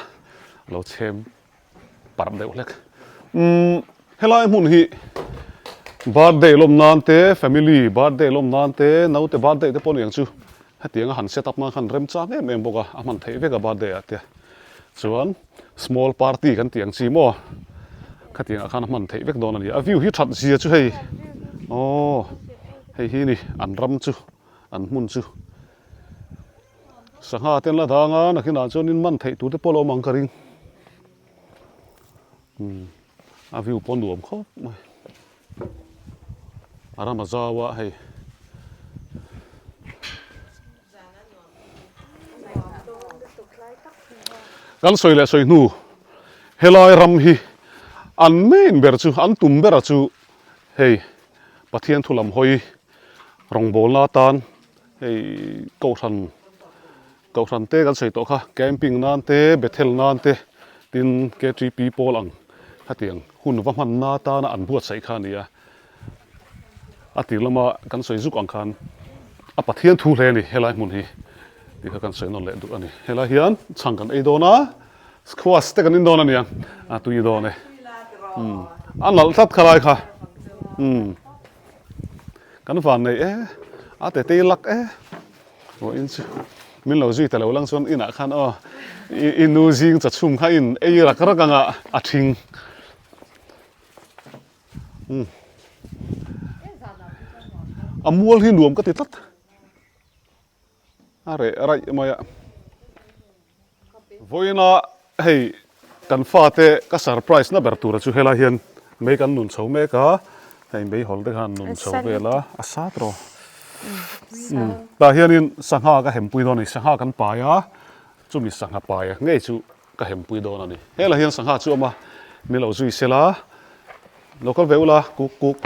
Speaker 1: lo chhem parh deuh hlek umm helai hmun hi birthday lawm nan te family birthday lawm nan te naute birthday te pawh aniang chu hetiang a han set up nan khan remchang em em bawk a a hman theih vek a birthday ah te chuan small party kan tih ang chi maw khatiang ah khan a hman theih vek dawn a ni a view hi that zia chu hei aw hei hi ni an ram chu an hmun chu. Sangha te an la dang a, nakinah chuanin man theih tur te pawh a lo awm ang ka ring. Umm a view pawh a nuam khawp mai. A ram a zau a hei. Kan sawi leh sawi hnu helai ram hi an main ber chu an tum bera chu hei Pathian thu lam hawi rawngbawlna atan Hei kohhran kohhran te kan sawi tawh kha camping nan te Bethel nan te tin KTP pawl ang hetiang hun va hman na atana an buatsaih kha a ni a a tir lama kan sawi zuk ang khan a Pathian thu hle a ni helai hmun hi tih kha kan sawi nawn leh duh a ni helai hian chhang kan ei dawn a squash te kan in dawn a nia a tui dawn e umm a nalh tlat kha lai kha umm. Kan van nei e, a tetei lak e. Aw in chu min lo zui ta lo lang chuan inah khan aw i nu zing cha chhum kha in ei rak rak anga a thing. Umm a mual hi nuam ka ti tlat. A reh raih mai a. Vawiina hei kan fate ka surprise na ber tura chu helai hian mei kan nun chho mek a, hei meihawl te khan nun chho vel a, a sat rawh. Tah hianin sangha ka hempui dawn a ni, sangha kan pai a, chumi sangha pai ngei chu ka hempui dawn a ni. Helai hian sangha chu a awm a, min lo zui sela, lo kal ve ula kuk kuk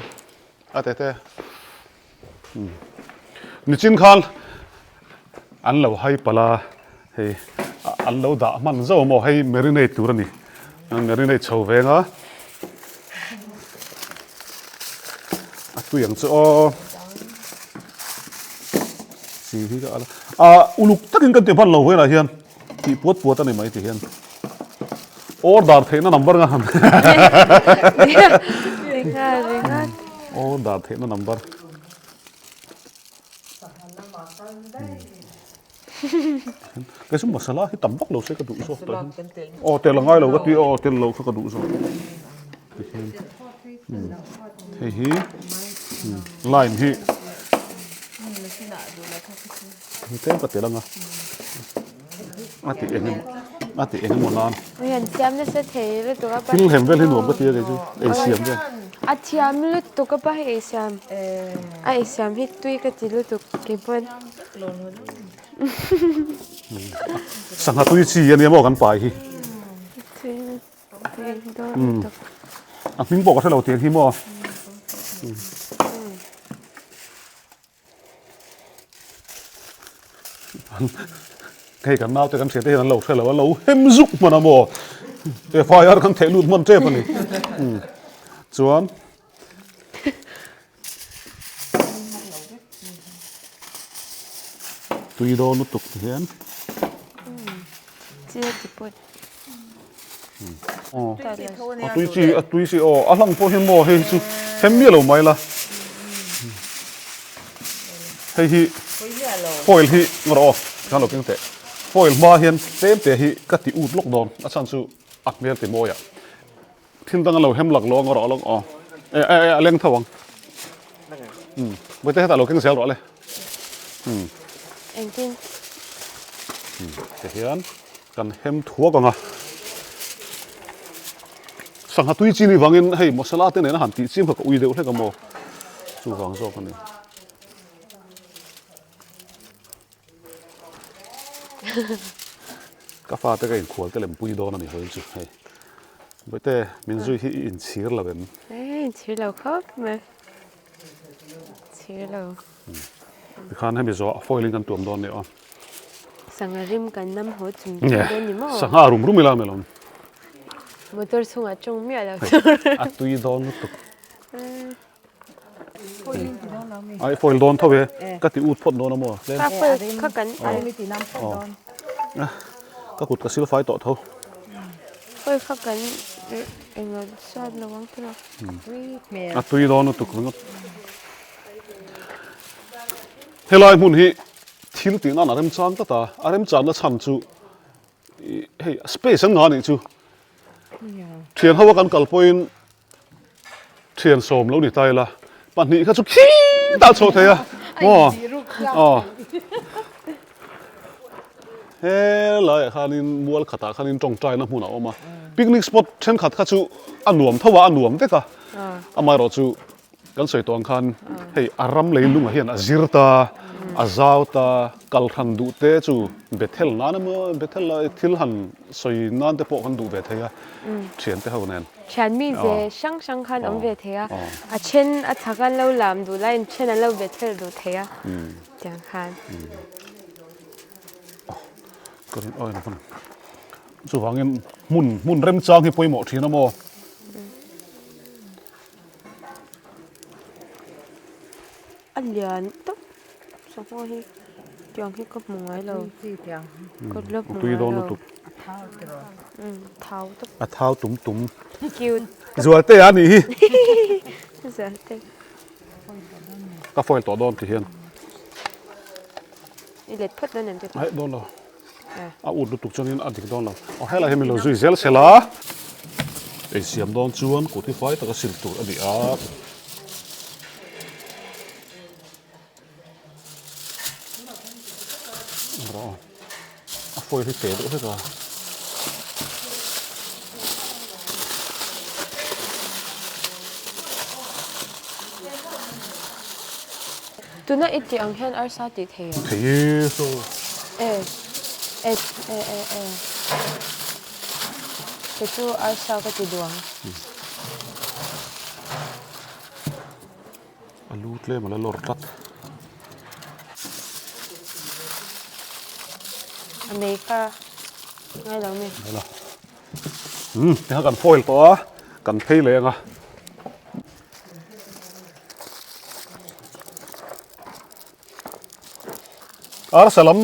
Speaker 1: a tete. Nichin khan an lo hai palh a, hei an lo dah hman zauh maw hei marinate tur a ni, an marinate chho veng a, a tui ang chu aw, chi hi ka ala, ah uluk takin kan ti hman lo velah hian. Tih puat puat a ni mai ti hian order theihna number nga han order theihna number kei chu masala hi tam vak lo se ka duh zawk tawh hian aw tel a ngai lo ka ti aw tel lo kha ka duh zawk ti hian hei hi lime hi Tlem ka tel anga a ti eng a ti eng emaw nan.
Speaker 2: Ui an siam nasa thei lutuk a pa.
Speaker 1: Thil hem vel hi nuam ka ti a kei chu ei siam vel.
Speaker 2: A thiam lutuk a pa hi ei siam. A ei siam hi tui ka ti lutuk kei pawn.
Speaker 1: Sangha tui chi ania maw kan pai hi. A hming pawh ka hrelo tiang hi maw. Hei kan naute kan hriat te hian an lo hre lo a, lo hem zuk hman a maw? FIR kan theh lut hman tep a ni. Chuan tui dawn lutuk ti hian.
Speaker 2: Chil ti pawt.
Speaker 1: A tui chi a tui chi aw a hlang pawh hi maw hei chu hem miah lo mai la hei hi foil hi ngawr aw khan lo keng teh foil hma hian tlem te hi ka ti ut lawk dawn a chhan chu a hmel ti mawi ah thil dang a lo hem lak lo a ngawr aw e a leng tho ang. Umm Bawihte hetah lo keng zel rawh le. Umm.
Speaker 2: Engtin?
Speaker 1: Umm tihian kan hem thuak ang a. Sangha tui chi ni vangin hei masala te nena han tih chiam kha ka ui deuh hlek a maw. Chuvang zawk a ni. Ka fate ka inkhual te lem pui dawn a ni hawi chu hei. Bawihte min zui hi i inchhir lo em?
Speaker 2: Ei inchhir lo khawp mai. Chhir lo.
Speaker 1: Tikhan hemi zawh foil in kan tuam dawn nia aw.
Speaker 2: Sangha rim kan nam haw chung chung dawn ni maw?
Speaker 1: Sangha rum rum ila melawm.
Speaker 2: Motor chhungah tawng miah lo tur.
Speaker 1: A tui dawn lutuk. Ai foil dawn tho e. Ka ti ut phawt dawn a maw?
Speaker 2: Ka foil kha kan
Speaker 1: Ka kut ka sil fai tawh tho.
Speaker 2: Foil kha kan englo sat lo ang tiraw.
Speaker 1: A tui dawn lutuk ringawt. Helai hmun hi thil tih nan a remchang tlat a, a remchanna chhan chu hei space an ngah anih chu. Thian ho a kan kal pawhin thian sawm lo ni ta ila, pahnih kha chu khitah chhuah thei a maw aw. Helaiah khanin mual khatah khanin tawngtaina hmun a awm a, picnic spot thenkhat kha chu a nuam tho a, a nuam vek a, amaherawh chu kan sawi tawh ang khan hei a ram lei lungah hian a zir ta, a zau ta, kal hran duh te chu Bethel nan emaw Bethel a thil han sawi nan te pawh kan duh ve thei a, thiante ho nen.
Speaker 2: Thian mi ze hrang hrang khan awm ve thei a, a then a chhak an lo lam duh laiin then an lo Bethel duh thei a, tiang khan.
Speaker 1: Ka rin awi hmun chuvangin hmun hmun remchang hi pawimawh thin a maw?
Speaker 2: A lian tawp sangha hi tiang hi ka hmu ngai lo ka la hmu ngai lo thau tawp
Speaker 1: a thau tum tum
Speaker 2: cute
Speaker 1: Zualte a nih hi
Speaker 2: Zualte
Speaker 1: ka foil tawh dawn ti hian.
Speaker 2: I let phawt dawn em te
Speaker 1: pawh? Aih dawn lo. A ut lutuk chuanin a dik dawn lo. Aw helai hi min lo zui zel sel a. Ei siam dawn chuan kut hi fai taka sil tur a ni a. Rawh. A foil hi teh deuh hlek a.
Speaker 2: Tuna i tih ang hian arsa tih thei em?
Speaker 1: Thei e saw.
Speaker 2: E e e e e Kei chu arsa ka ti duh ang.
Speaker 1: A lu tlem a la lawr tlat.
Speaker 2: A mei kha ngai lo mi.
Speaker 1: Ngai lo. Umm tikha kan foil tawh a, kan phei leh ang a. Arsa lam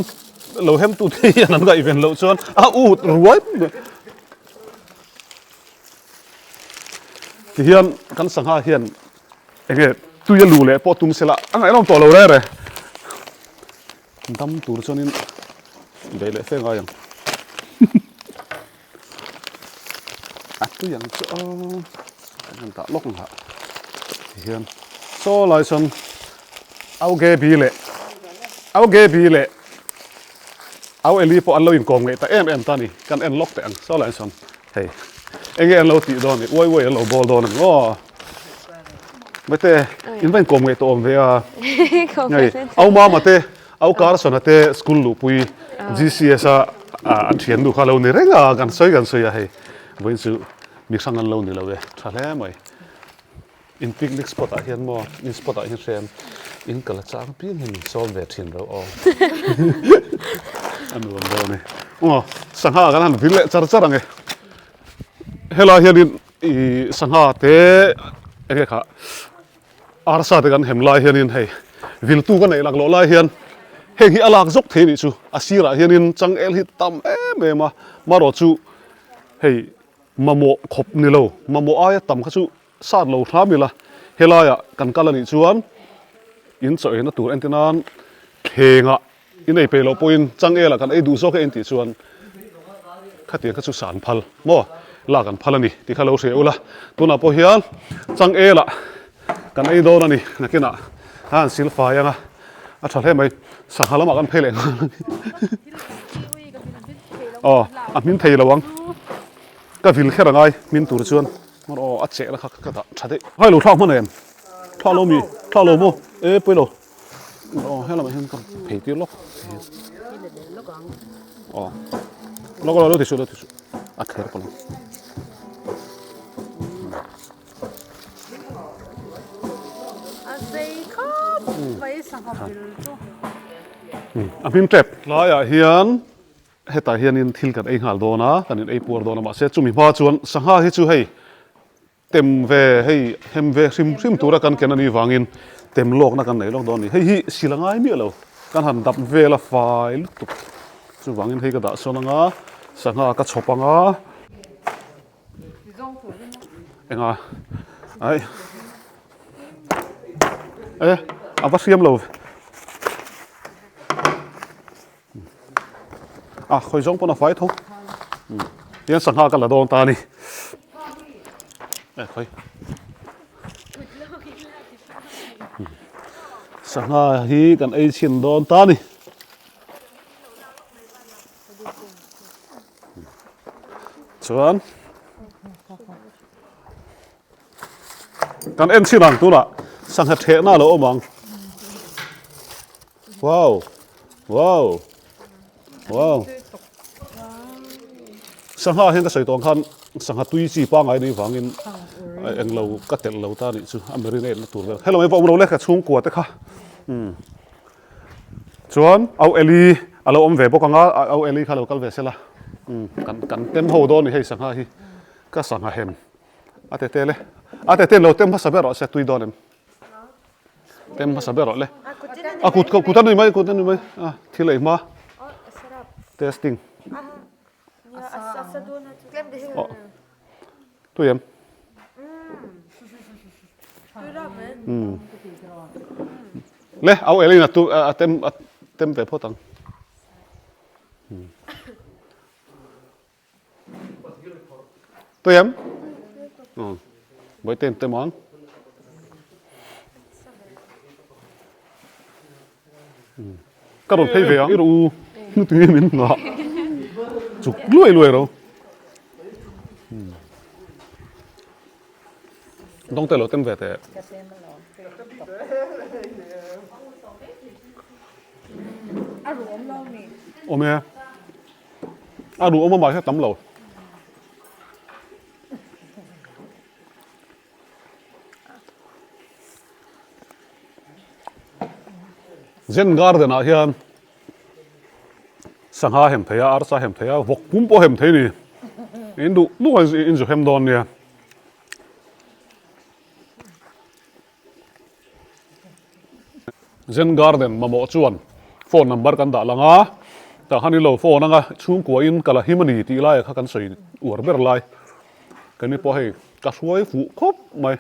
Speaker 1: lo hem tu te hian an ngaihven loh chuan a ut ruai mai. Tihian kan sangha hian enge tui a lu leh pawh tum sela a ngaihnawm tawh lo rere. Dam tur chuanin beih leh fe ngai ang. A tui ang chu aw kan han dah lawk nghah tihian saw lai sawn au Gaby leh au Gaby leh au Eli pawh an lo inkawm ngei ta em em ta a ni kan en lawk teh ang saw lai sawn hei enge an lo tih dawn ni uai uai an lo bawl dawn ang aw mate in va inkawm ngei tawh awm ve a hei au Mama te Au Carson-a te school luhpui GCS-a an thiannu kha lo ni reng a, kan sawi kan sawi a hei vawiin chu mi hrang an lo ni lo e, tha hle mai. In picnic spot ah hian maw, in spot ah hian hrem in kal a chang piang hian min sawm ve thin reuh aw. A nuam dawn e. Aw, sangha kan han vil leh char char ang e. Helai hianin ih sangha te enge kha Arsa te kan hem lai hianin hei viltu ka neih laklawh lai hian heng hi a lak zawk thei anih chu a sirah hianin changel hi tam em em a marawh chu hei mamawh khawp ni lo mamawh aia tam kha chu sat lo hram ila helaiah kan kal anih chuan in chaw eina tur entir nan thlengah In ei peih loh pawhin changel ah kan ei duh zawk e in tih chuan khatiang kha chu sa an phal maw? Lak an phal a ni tih kha lo hria ula. Tunah pawh hian changel ah kan ei dawn a ni nakinah. A han sil fai ang a, a tha hle mai. Sangha lamah kan phei leh nghal a ni. Aw, a hmin thei lo ang. Ka vil kher a ngai hmin tur chuan. Aw, a chehna kha ka dah tha daih. Hai lo thlak hman em? Thlak lo mi? Thlak lo maw? E pawi lo. Aw, helamah hian ka phei tir lawk. Aw, lawk lo, lo ti suh, lo ti suh. A thler pawh lo.
Speaker 6: A zei khawp mai sangha vil chu.
Speaker 1: A hming tep. Tlaiah hian hetah hianin thil kan ei nghal dawn a, kan in ei puar dawn a, mahse chumi hma chuan sangha hi chu hei tem ve hei hem ve hrim hrim tura kan ken a nih vangin tem lawkna kan nei lawk dawn a ni. Hei hi sil a ngai miah lo, kan han dap vel a fai lutuk. Chuvangin hei ka dah sawn anga sangha ka chhawp anga. Enga ai e a va hriam lo a khawi zawng pawn a fai tho hian sangha ka la dawn ta a ni e khawi sangha hi kan ei chhin dawn ta a ni. Chuan kan en chhin ang tunah sangha thehna a lo awm ang. Wow! Wow! Wow! Sangha hian ka sawi tawh ang khan sangha tui chi pangai nei vangin englo ka telh lo ta nih chu a marinate na tur vel. Hello va awm lo le ka chhungkua te kha. Umm. Chuan Au Eli a lo awm ve bawk ang a, Au Eli kha lo kal ve sela. Umm kan kan tem ho dawn a ni hei sangha hi ka sangha hem a tete le. A tete lo tem hmasa ber rawh se tui dawn em? Tem hmasa ber rawh le. A kut kut a nui mai kut a nui mai a thil ei hma testing. Tui em? Umm. Le, au elin a tu a tem a tem ve phawt ang. Tui em? Umm. Bawihte in tem ang. Ka rawn phei ve ang i rawh u hnutui min nghah chuk luai luai ro. Dawngte lo tem ve teh. Awm e. A ruh awm a mahse tam lo. Zen garden ah hian sangha hem thei a, arsa hem thei a, vawk pum pawh hem thei a ni. In duh duh a in zu hem dawn nia. Zen garden mamawh chuan phone number kan dah lang a, tah khan in lo phone anga chhungkua in ka la him a ni tih lai kha kan sawi uar ber lai. Keini pawh hei ka hruai fuh khawp mai.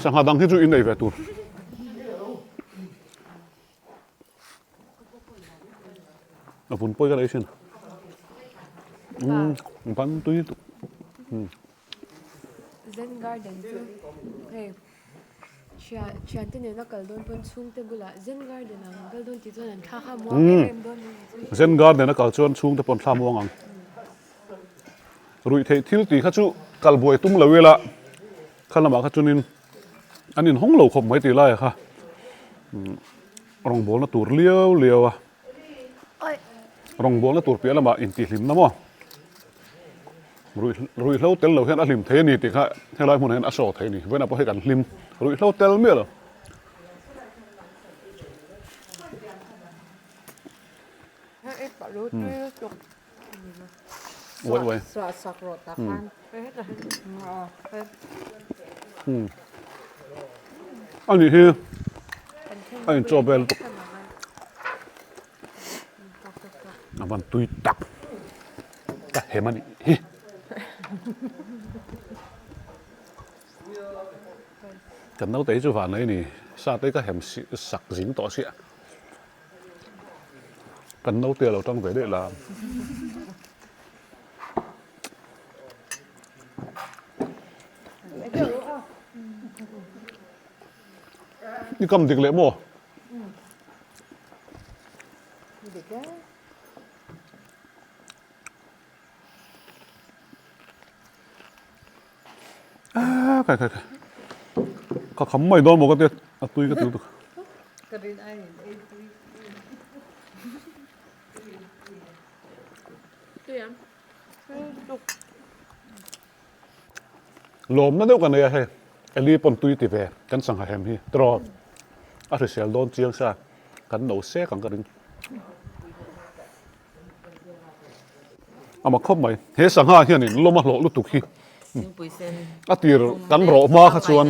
Speaker 1: Sangha dang hi chu in ei ve tur. A vun pawi ka la ei thin. Umm ban tui tuk.
Speaker 2: Zen garden chu hei thian thiante nena kal dawn pawn chhungte bulah Zen garden ah kan kal dawn tih chuan an thla kha muang em em dawn a ni chu.
Speaker 1: Zen garden a kal chuan chhungte pawh an thla muang ang. Ruih theih thil tih kha chu kal buai tum lo ila kha lamah kha chuanin an inhawng lo khawp mai tih laiah kha rawngbawlna tur liau liau a rawngbawlna tur piah lamah intihhlimna maw ruihhlo tel lo hian a hlim thei a ni tih kha helai hmunah hian a show thei a ni vawiinah pawh hei kan hlim ruihhlo tel miah lo. Uai uai.
Speaker 5: Suah sak rawh tak khan.
Speaker 1: A nih hi a in chaw vel lutuk. A van tui tak. Ka hem a nih hi. Kan naute hi chu van nei a ni. Sa te ka hem sak zing tawh sia. Kan naute a lo tang ve daih la. I kam dik leh maw?
Speaker 5: Dik e.
Speaker 1: Ah, kai kai kai. Ka kham mai dawn maw ka tia a tui ka ti lutuk.
Speaker 6: Ka rin aiin ei tui.
Speaker 2: Tui ang.
Speaker 1: Lawmna deuh ka nei a hei Eli pawn tui ti ve kan sangha hem hi tiraw a hrisel dawn chiang sa kan no sek ang ka ring. Ama khawp mai he sangha hianin lawm a hlawh lutuk hi a tir kan rawh hma kha chuan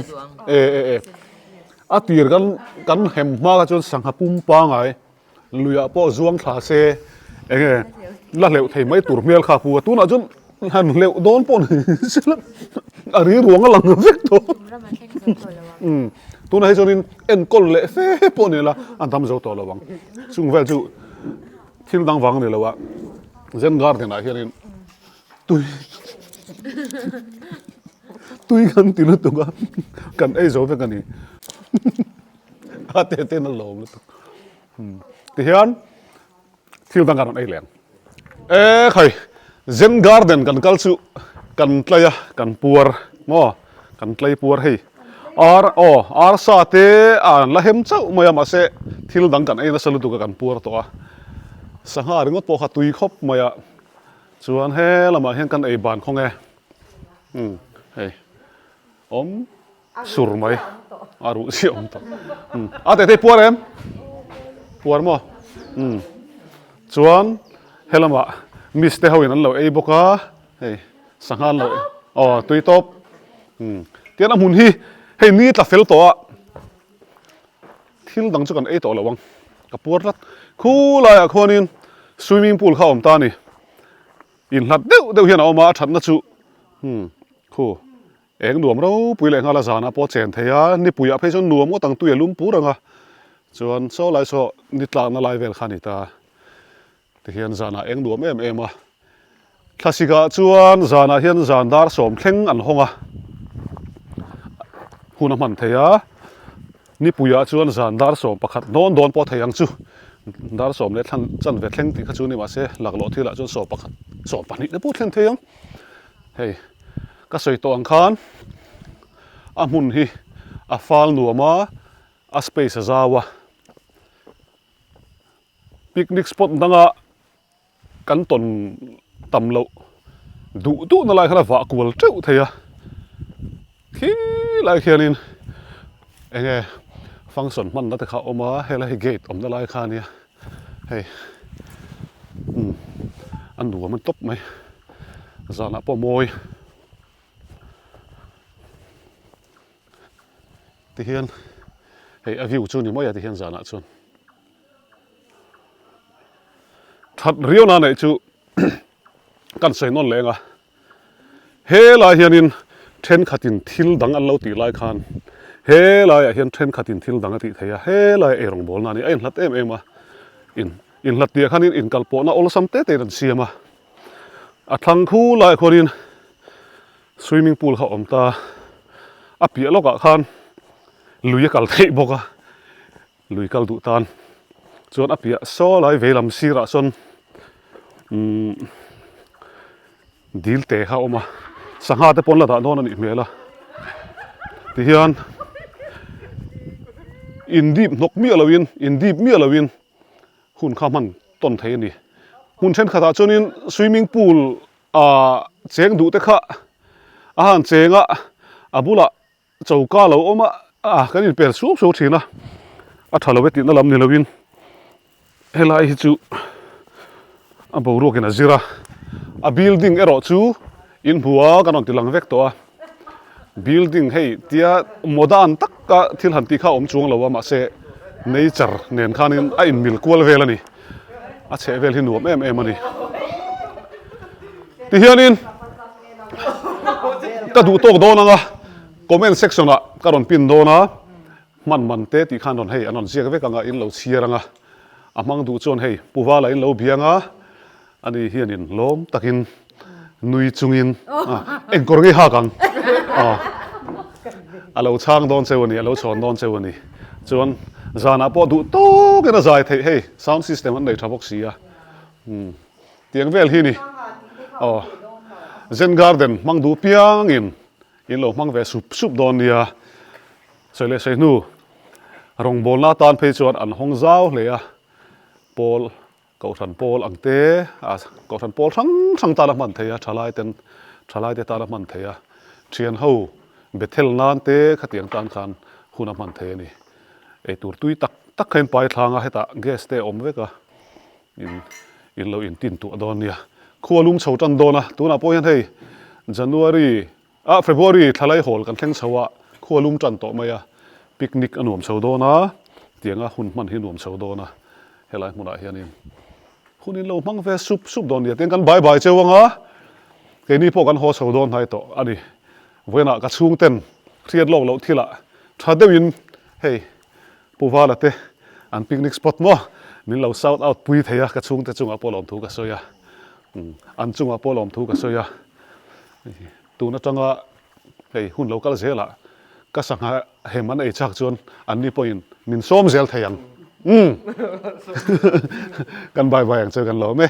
Speaker 1: e e e a tir kan kan hem hma kha chuan sangha pum pangai Luiah pawh zuang thla se enge la hleuh thei mai tur hmel kha pu a tunah chuan han hleuh dawn pawh ni sela a ri ruang a lang vek tawh umm tunah hi chuanin enkawl leh fe pawh ni la a dam zo tawh lo ang chung vel chu thil dang vang a ni lo a zen garden ah hianin tui tui kan ti lutuk a kan ei zo vek a ni. A te ten a lawm lutuk. Tihian thil dang a rawn ei leh ang. E khai Zen Garden kan kal chu kan tlai a kan puar maw kan tlai puar hei ar aw arsa te an la hem chauh mai a mahse thil dang kan ei nasa lutuk a kan puar tawh a sangha ringawt pawh kha tui khawp mai a chuan he lamah hian kan ei ban khawng e hei awm. Sur mai a ruh chiah awm tawh. A teh thei puar em? Puar maw? Umm. Chuan helamah miss te ho in an lo ei bawk a, hei sangha an lo aw tui tawp. Umm. Tian a hmun hi hei ni tla fel tawh a, thil dang chu kan ei tawh lo ang. Ka puar tlat. Khulaiah khuanin swimming pool kha a awm ta a ni. Inhlat deuh deuh hian a awm a, a thatna chu umm khu. Eng nuam ropui leh nghal a zanah pawh chen thei a, nipuiah phei chuan nuam ngawt ang tui a lum pur ang a, chuan saw lai saw ni tlakna lai vel kha a ni ta. Tihian zanah eng nuam em em a, thlasikah chuan zanah hian zan dar sawm thleng an hawng a, hun a hman thei a, nipuiah chuan zan dar sawm pakhat dawn dawn pawh thei ang chu, dar sawm leh thlan chanve thleng tih kha chu ni mahse laklawh thilah chuan sawm pakhat 12 te pawh thlen thei ang. Hei ka sawi tawh ang khan a hmun hi a fal nuam a, a space a zau a, picnic spot danga kan tawn tam loh duh duh na lai khan a vah kual teuh thei a, khi lai khianin eng nge function hmanna te kha a awm a, helai hi gate awmna lai kha a nia. Hei umm a nuam a tawp mai zanah pawh mawi tihian hei a view chu ni mai a tihian zanah chuan that riau na neih chu kan sawi nawn leh ang a. Helai hianin thenkhatin thil dang an lo tih lai khan helaiah hian thenkhatin thil dang a tih theih a, helai eirawngbawlna a ni a inhlat em em a, in inhlat tih ah khanin inkalpawhna awlsam te tein an siam a, a thlang khu laiah khuanin swimming pool kha a awm ta, a piah lawkah khan lui a kal theih bawk a, lui kal duh tan chuan a piah saw lai veilam sirah sawn umm dil te kha a awm a sangha te pawn la dah dawn a nih hmel a tihian indip hnawk miah loin indip miah loin hun kha hman tawn thei a ni hmun thenkhatah chuanin swimming pool ah cheng duh te kha a han cheng a a bulah Choka lo awm a, ah kan inper suau suau thin a, a tha lo e tihna lam ni loin helai hi chu a boruakin a zir a, a building erawh chu in hmu a kan rawn ti lang vek tawh a, building hei tia modern taka thil han tih kha a awm chuang lo a mahse nature nen khanin a inmil kual vel a ni, a chheh vel hi nuam em em a ni. Tihianin. Ka duh tawk dawn anga comment section ah ka rawn pin dawn a, hman man te tih khan rawn hei an rawn ziak vek anga in lo chhiar anga, a hmang duh chuan hei Pu Vala in lo biang a, ani hianin lawm takin nui chungin engkawr ngei hak ang a lo chhang dawn cheu a ni, a lo chhawn dawn cheu a ni. Chuan zanah pawh duh tawkin a zai theih hei sound system an nei tha bawk si a. Umm tiang vel hi ni. Aw Zen Garden hmang duh piangin in lo hmang ve sup sup dawn nia. Sawi leh sawi hnu rawngbawlna atan phei chuan an hawng zau hle a pawl Kohhran pawl ang te, a kohhran pawl hrang hrang tana hman thei a, thalai ten thalai te tana hman thei a, thian ho Bethel nan te khatiang tan khan hun a hman thei a ni. Eitur tui tak tak kha in pai thlang a, hetah gas te a awm vek a, in in lo intin tuah dawn nia. Khua lum chho tan dawn a, tunah pawh hian hei January Ah February thlalai hawl kan thleng chho a, khua lum tan tawh mai a, picnic a nuam chho dawn a, tianga hun hman hi a nuam chho dawn a, helai hmunah hianin hun in lo hmang ve sup sup dawn nia, tiang kan bai bai cheu ang a, keini pawh kan haw chho dawn hnai tawh a ni. Vawiinah ka chhungten hriat lawk loh thilah tha deuhin hei Pu Vala te an picnic spot maw min lo shout out pui thei a, ka chhungte chungah pawh lawmthu ka sawi a, an chungah pawh lawmthu ka sawi a. Tun atanga hei hun lo kal zelah ka sangha hem an ei chak chuan anni pawhin min sawm zel thei ang. Umm. Kan bye bye ang che kan lawm e.